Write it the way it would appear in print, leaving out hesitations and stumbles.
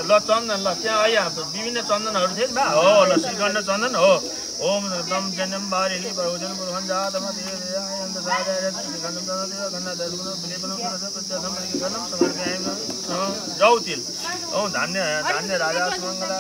ल चन्दन ल त्यहाँ आइहाल्छ विभिन्न चन्दनहरू थिए बा हो ल श्रीगण्ड चन्दन हो ओम दम जन्म बारेली बहुजन पुरहन जातम देवयायन्त सागरत श्रीगण्डम चन्दन गन्ना दर्शनं बिलेपनं प्रत्यथम गन्नम समर्पयामि जौतिल ओम धान्य राजा सुमंगला